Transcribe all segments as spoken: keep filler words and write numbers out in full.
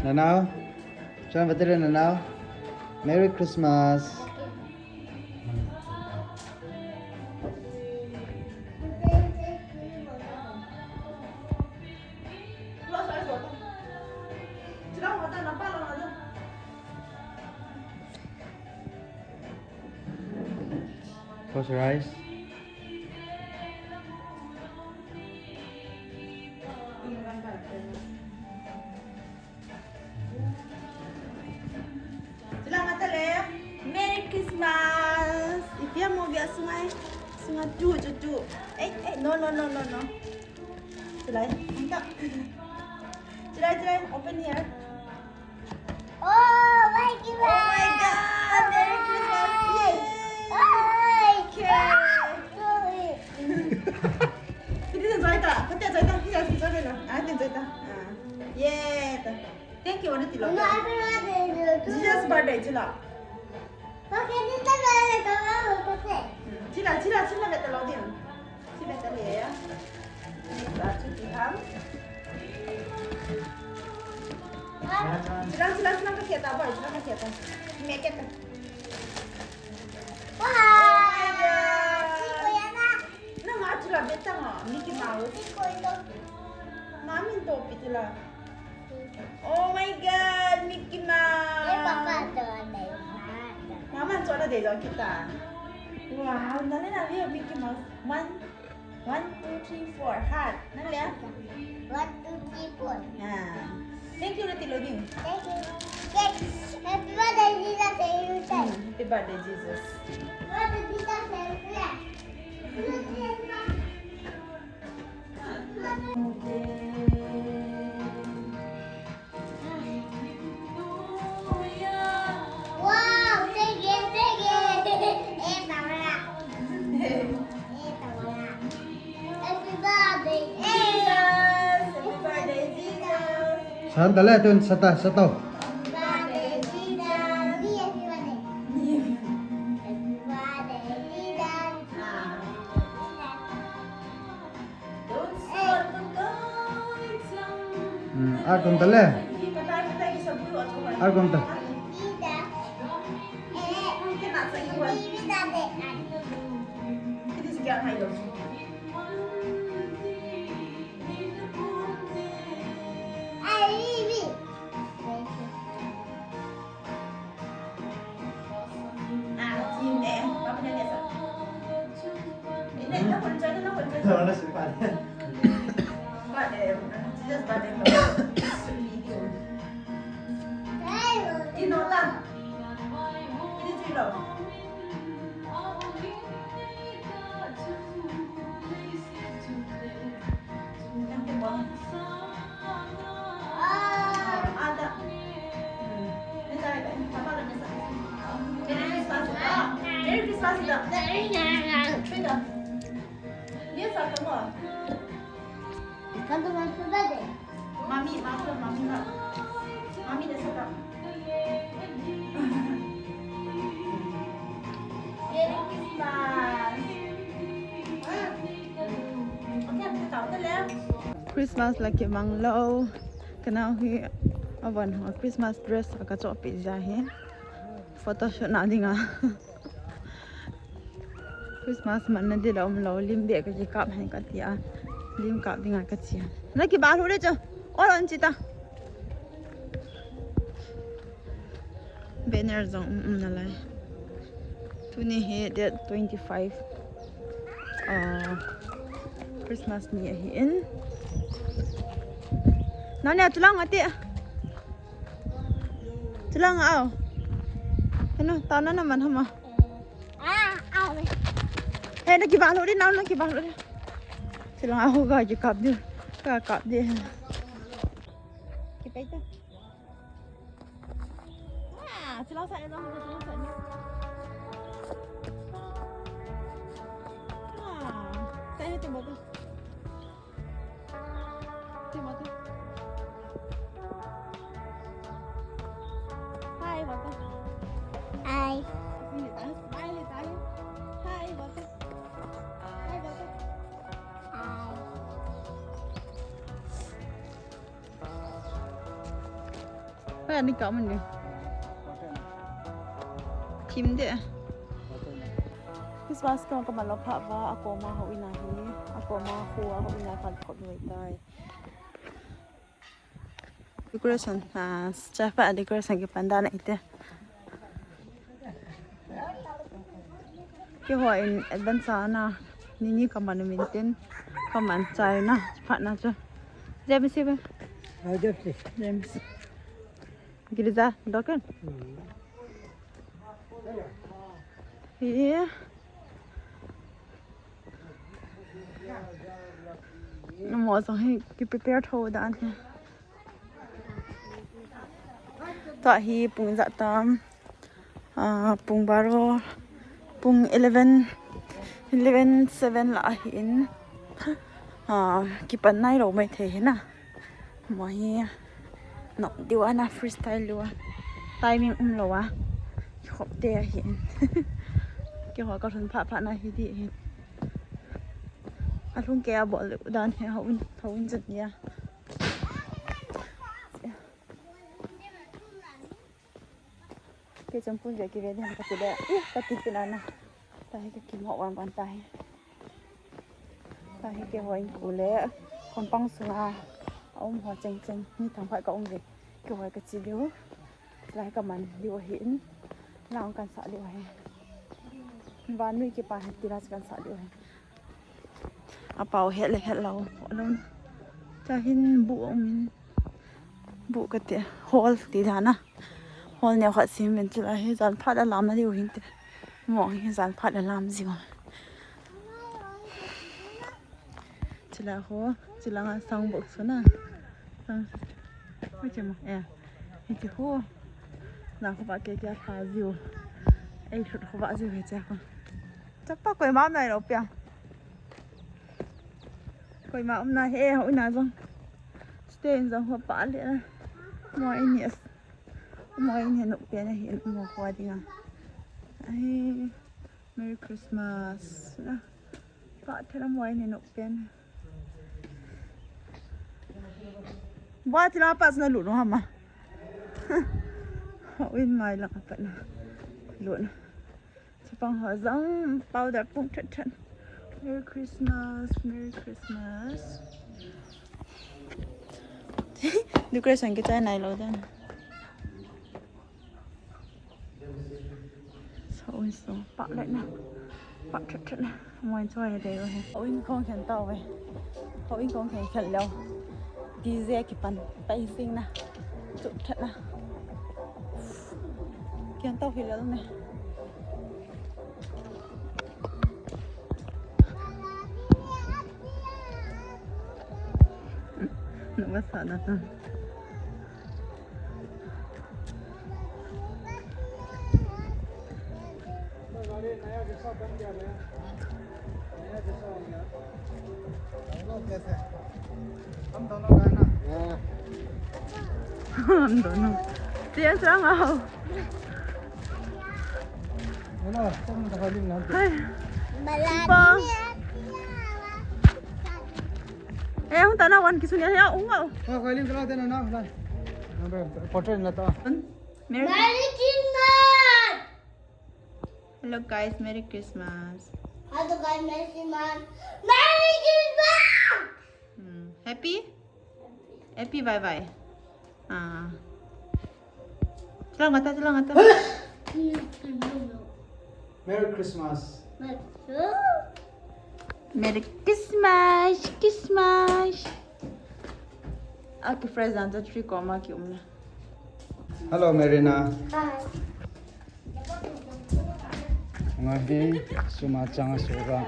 Nanao. Chuan va tel le nanao. Merry Christmas. Close your eyes. Sila mata le. Merry Christmas. Ipia mo bia sungai. Sungai tu tu tu. Eh, eh, no, no, no, no, no. Silai. Silai, silai. Open here. Oh my God! Oh my God! Merry Christmas! Yay! Oh my God! Kita enjoy ta. Kita enjoy ta. Kita enjoy ta. Ah, kita enjoy ta. Ah. Yay! Ta. Thank you, Auntie Lo. No, I don't want to do. Jesus birthday, chila. Okay, this is the birthday. Hmm. Chila, chila, chila, beta lo din. Chila, chila, ya. Next, ah, chuti ham. Chila, chila, chila, ka kita, boy, chila, ka kita. Make it. Wow. Oh my God. Nang a chila beta nga, Mickey Mouse. Mami to pitila. Oh my God, Mickey Mouse. Eh, Papa to dei. Mama to dei lo kita. Wow, nale nale Mickey Mouse. One, one, two, three, four. Heart. Nale? One, two, three, four. Ah. Thank you, Rati Loding. Thank you. Yes. Happy birthday, Jesus. Thank you. Hmm, happy birthday, Jesus. Birthday, Jesus. Thank you. Wow, big, big. Eh, Tamara. Eh, Tamara. Happy birthday. Eh. Jesus, happy birthday, Jesus. Santa le tun sata sato. Happy birthday, Jesus. Happy birthday. Happy birthday, Jesus. Ah. Hmm, argon ta le. Argon ta. Merry Christmas. Merry Christmas. Merry Christmas. Mami, mami, mami na. Mami na sa ka. Merry Christmas. Okay, ang tao ka lang. Christmas la kimang lou. Ka nao hi avon ho Christmas dress a ka choh peh jeh hi. Photoshoot na dinga. Christmas man na ding la um lou, lim beh ka kikap hen ka tia. Lim kap dinga ka chia. Na kibah lou le chu. Ol on chi ta. Banner jong um, um na lai. Tuni hi date twenty-five. Ah, Christmas ni ahi in. Nani a tulang ati. Tulang au. Heno, tao na naman hama. He, na kibah lou din, na kibah lou din. Sila nga ho ga kikap din. Ka kap din. Kipay ta. Ah, sila sa ito, sila sa ito. Ah, sa ito, ito. Hi, Wata. Hi. Smile tayo. Hi, Wata. Hi, Wata. Hi. Hoi ani ka mun ni. Thim de. Christmas ka ka malo pha va, a koma houin a hi, a koma khu a houin a kan khop noi tai. Decoration, ah, cha pa decoration ki pan dan ite. Keiho in advance a na, ni ni ka man min tin, ka man chai na, pha na chu. James hi be? Ah, James. James. Gilja, doken? Hmm. Hi. Mo jong hi ki prepare tho dan hi. Tua hi pung ijat tam. Ah, pung baro, pung eleven, eleven seven lah ahin. Ah, kipan nailou maithei hi na. Mo hi, nok diu ana freestyle diu a. Timing umlou a. Khop te ahin. Keiho ka lhun pha pha na hi di hin. Alhung kei a bol diu dan hi houin, houin jan ya. Kei chun pun ve kive ding kati le, ih, kati tina na. Tahi ka kimo wan wan tahi. Tahi keiho in kule, kompang sunga, a um ho cheng cheng, mi thang phai ka um ve. Keiho ka chi diu, lai ka man diu ahin, lang kan sa diu ahi. Van nui kipa hi tila kan sa diu ahi. A pau het le het lou, lou. Tahin bu um in. Bu kati, hall ti dan a. Hall neo khat sim ven chulai hi, jan phat a lam na diu hin te. Mo hi jan phat a lam jiu. Chulai ho, chulai a sang box na. Sang, oi chema, eh. Hiti ho. Na ho ba ke ke pha jiu. Ei thut ho ba jiu hi cha ho. Chapa koima nailou pia. Koima um na he, houin a jong. Stay in jong ho pa le. Mo in yes. Mo in he nok pen he mo ho dinga. Ai, Merry Christmas. Na. Pa thela mo in he nok pen. Ba tila pa sna lu no hama. Houin mai lang pa na. Lu na. Chapang ho jong powder pung that that. Merry Christmas, Merry Christmas. Decoration kichai nailou dan. So, so, pa le na. Pa that that na. Mo in choi de he. Houin kong khen tau ve. Houin kong khen khen lou. D J kipan. Pai sing na. Chu that na. Kian tau hi lel ne. Nabasa na ta. हम दोनों का है ना? हाँ। हम दोनों। तेरा संग आओ। है ना? तुम तो खाली ना। हाय। बला पा। Eh, hung tana wan kisun ya, ya, unga. Ha, ko lim kala tena na, na. Na be, portrait na ta. Merry Christmas! Hello guys, Merry Christmas. Hello guys, Merry Christmas. Merry Christmas! Hmm. Happy? Happy bye bye. Ah. Sila ngata, sila ngata. Merry Christmas. Merry Christmas, Christmas. Aki present a tree ko ma ki umna. Hello, Merina. Hi. Ngahi suma chang suga.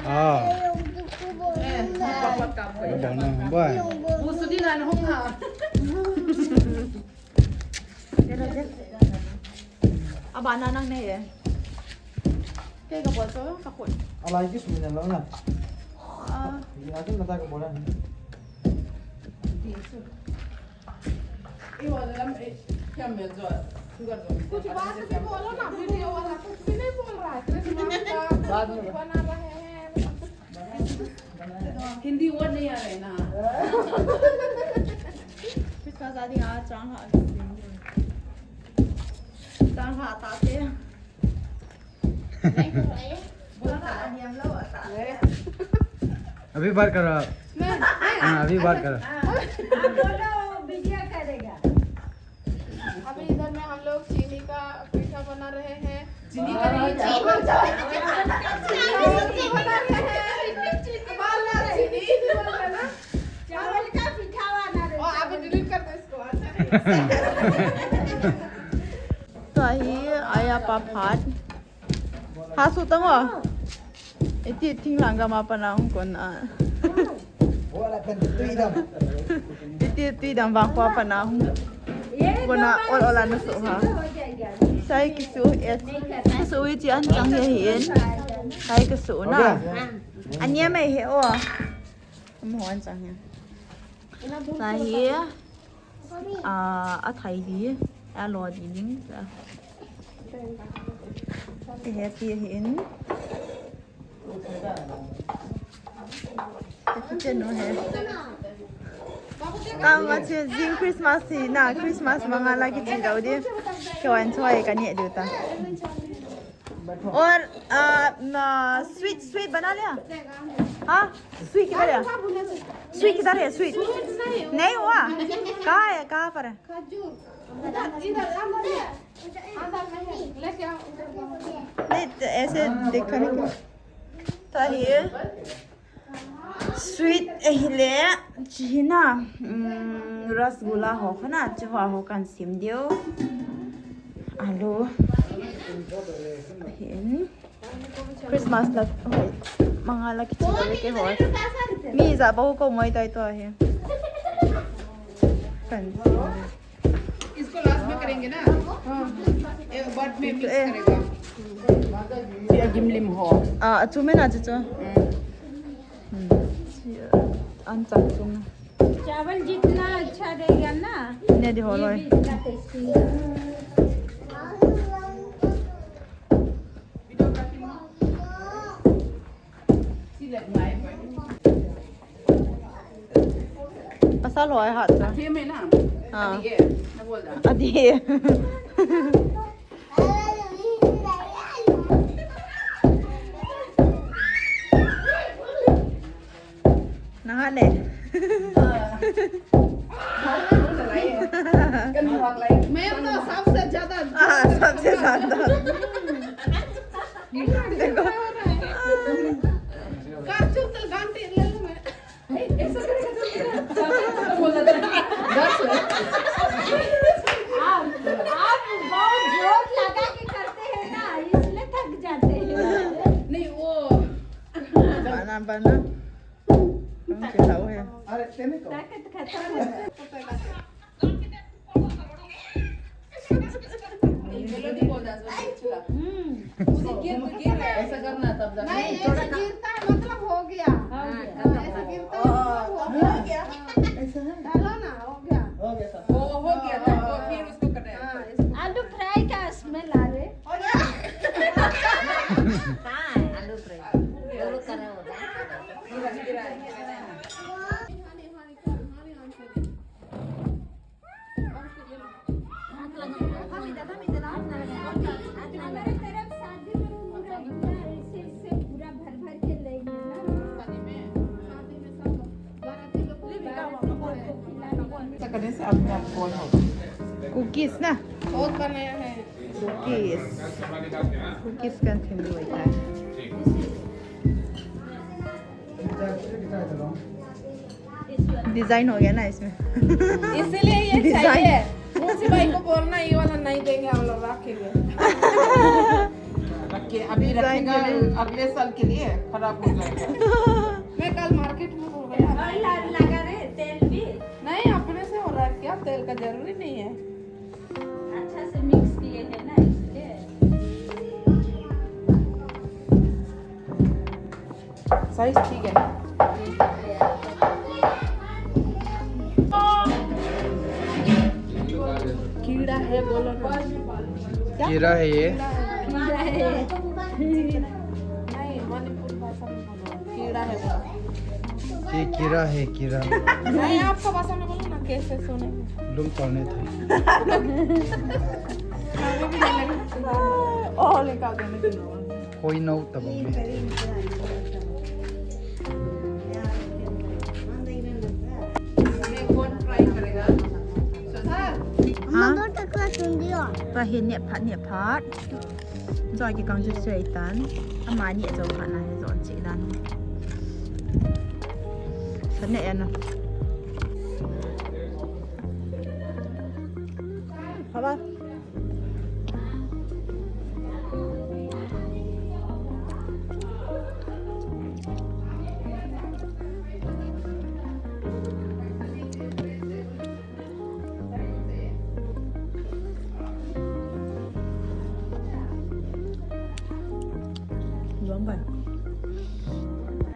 Ah. Boy. Abana nang ne ye. Kei ka bol so ka khut. Alai ki sum na lo na. Ah. Ni a tu na ta ka bol na. Di su. I wa la lam e, kya mel jo. Sugar jo. Kuch baat nahi bolo na, video wala kuch bhi nahi bol raha hai. Baad mein. Bana rahe hain. Hindi word नहीं आ रहे ना। Christmas आ गया, चांग हा, चांग हा ताते। अभी बात करो आप। हाँ, अभी बात करो। अभी इधर में हम लोग चीनी का पीठा बना रहे हैं। चीनी का नहीं, चावल, चावल। चीनी का सब्जी बना रहे हैं। वाला चीनी बोल रहे ना। चावल का पीठा बना रहे हैं। ओ, आप delete कर दो इसको, अच्छा नहीं। Tua hi, aya pa phat. Ha, su tang o. Iti thing lang gam a pat na hung kon a. Iti tui dam vang pa pat na hung. Kon a ol ol a na su ha. Sai kisu et. Su wi chi an chang he hi en. Sai kisu na. Ania mai he o. Mo an chang he. Sai hi. A, a thai di, a lo di ding. He ti hin. Kitchen no he. Kang a che jing Christmas hi na, Christmas manga la kichi dau di. Ke wan choi ka ni du ta. और आ, न, sweet sweet बना लिया? हाँ, स्वीट किधर है? स्वीट किधर है? स्वीट नहीं हुआ। कहाँ है? कहाँ पर है? नहीं, तो ऐसे देखा नहीं क्या? तो ये sweet, eh, le, china, mm, rasgulla ho khana, chuva ho kan sim diu. Alu. Hin. Christmas la, hoi, manga la kichi la ke ho. Mi ja ba ko moi tai to he. Kan sim diu. इसको लास्ट में करेंगे ना? हाँ। ये बट में मिक्स करेगा। ये गिमलिम हो। आ, अचू में ना, अचू। हम्म। हम्म। ये अनचक चुन। चावल जितना अच्छा रहेगा ना, नहीं, दे हो ये भी इतना tasty. Pasal ho ai hat cha. Athia me na. Ha. Adi e. Na bol da. Adi e. Na hat le. मैं तो सबसे ज्यादा। हाँ, सबसे ज्यादा। देखो। करछुल तल गांठी ले लूं मैं। ऐसा करेगा तो बोला था। आप, आप बहुत जोर लगा के करते हैं ना, इसलिए थक जाते हैं। नहीं, वो बना, बना। ताकत खत्म हो गई। मेलोडी बोल रहा है, हम्म। उसे गिर, गिर रहा है। ऐसा करना तब जाके। नहीं, ऐसे गिरता है, मतलब हो गया। हाँ, ऐसे गिरता है, मतलब हो गया। ऐसा है? डालो ना, हो गया। हो गया, सर। वो हो गया था, वो फिर उसको कट है। हाँ, इसको आलू फ्राई का स्मेल आ रहे। हो गया। कहाँ है आलू फ्राई? वो लोग कर रहे हो। हमारे तरफ शादी में पूरा इतना ऐसे, ऐसे पूरा भर भर के ले गए ना। ऐसा करने से अपने आप कौन हो? Cookies ना? बहुत बनाया है। Cookies। Cookies का theme भी होता है। Design हो गया ना इसमें। इसीलिए ये design चाहिए। मुंशी भाई को बोलना, ये वाला नहीं देंगे हम लोग, रखेंगे। रखे, अभी design रखेगा, के लिए। अगले साल के लिए खराब हो जाएगा। मैं कल मार्केट में हो गया। और ला-, लगा रहे तेल भी? नहीं, अपने से हो रहा है क्या? तेल का जरूरी नहीं है। अच्छा से मिक्स किए हैं ना, इसलिए। साइज ठीक है ना? कीड़ा है, बोलो ना। क्या? कीड़ा है ये। कीड़ा है। नहीं, मणिपुर भाषा कीड़ा है वो। ये कीड़ा है, कीड़ा। नहीं, आपका भाषा में बोलो ना, कैसे सुने? Lungtol ne thei. ओ, लेकर देने के लिए। Koi nau tabang ne. मैं कौन फ्राई करेगा? सुधा। हाँ? मगर तक सुन दियो। तो हे ने phat, ne phat. Joi kikang chu sui tan. Amani a jong khat na hi jon cheh dan. Sa ne ya na. Haba.